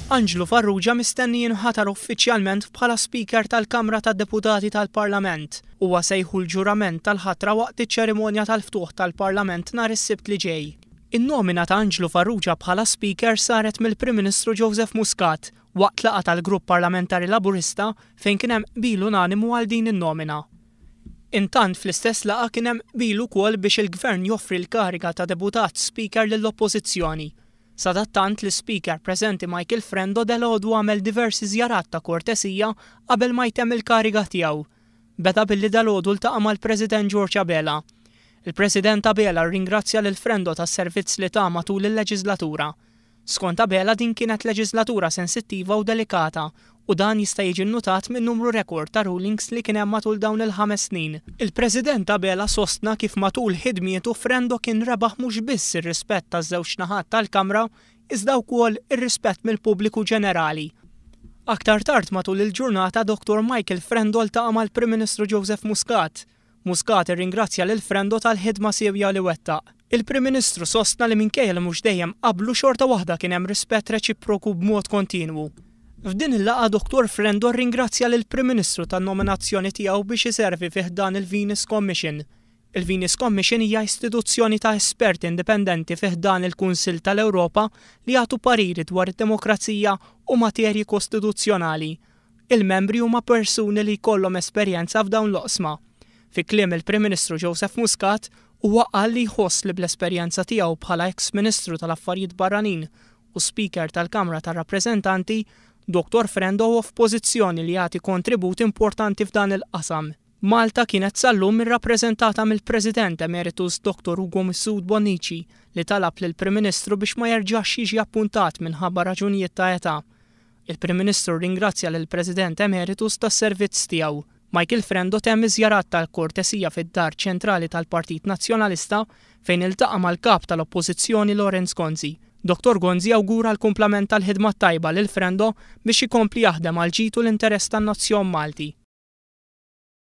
Anġlu Farrugia mistenni jinħatar uffiċjalment bħala Speaker tal-Kamra tad-Deputati tal-Parlament. Huwa se jieħu l-ġurament tal-ħatra waqt iċ-ċerimonja tal-ftuħ tal-Parlament nhar is-Sibt li ġej. In-nomina ta' Anġlu Farrugia bħala Speaker saret mill-Prim Ministru Joseph Muscat waqt laqgħa tal-Grupp Parlamentari Laburista fejn kien hemm qbil unanimu għal din in-nomina. Intant fl-istess laqgħa kien hemm qbil ukoll biex il-Gvern joffri l-kariga ta' Deputat Speaker lill-Oppożizzjoni. Sadattant l-Ispeaker preżenti Michael Frendo dalgħodu għamel diversi żjarat ta' kortesija qabel ma jtemm il-kariga tiegħu. Beda billi dalgħodu ltaqa' mal-President George Abela. Il-President Abela rringrazzja lil Frendo tas-servizz li ta matul il-leġislatura. Skont Abela din kienet leġislatura sensittiva u delikata u dan jista' jiġi nnutat minn numru rekord ta' rulings li kien hemm matul dawn il-5 snin. Il-President Abela sostna kif matul ħidmietu Frendo kien rebaħ mhux biss ir-rispett taż-żewġ naħat tal-Kamra iżda wkoll ir-rispett mill-pubbliku ġenerali. Aktar tard matul il-ġurnata Dr. Michael Frendo ltaqa' mal-Prim Ministru Joseph Muscat. Muscat irringrazzja lil Frendo tal-ħidma siewja li wettaq. Il-Prim Ministru sostna li minkejja li mhux dejjem qablu xorta waħda kien hemm rispett reċiproku b'mod kontinwu. F'din il-laqgħa Dr. Frendo rringrazzja lill-Prim Ministru tan-nominazzjoni tiegħu biex iservi fi ħdan il-Venice Commission. Il-Venice Commission hija istituzzjoni ta' esperti indipendenti fi ħdan il-Kunsill tal-Ewropa li jagħtu pariri dwar id-demokrazija u materji kostituzzjonali. Il-membri huma persuni li jkollhom esperjenza f'dawn l-oqsma. Fi kliem il-Prim Ministru Joseph Muscat huwa qal li jħoss li bl-esperjenza tiegħu bħala ex-Ministru tal-Affarijiet Barranin u Speaker tal-Kamra tar-Rappreżentanti, Dr. Frendo huwa f'pożizzjoni li jagħti kontribut importanti f'dan il-qasam. Malta kienet sal-lum irrappreżentata mill-President Emeritus Dr. Ugo Mifsud Bonnici li talab lill-Prim Ministru biex ma jerġax jiġi appuntat minħabba raġunijiet ta' età. Il-Prim Ministru rringrazzja lill-President Emeritus tas-servizz tiegħu. Michael Frendo temm iż-żjarat tal-kortesija fid-Dar Ċentrali tal-Partit Nazzjonalista fejn iltaqa' mal-kap tal-Oppożizzjoni Lawrence Gonzi. Dr. Gonzi awgura l-kumplament tal-ħidma tajba lil Frendo biex ikompli jaħdem għal ġid u l-interess tan-nazzjon Malti.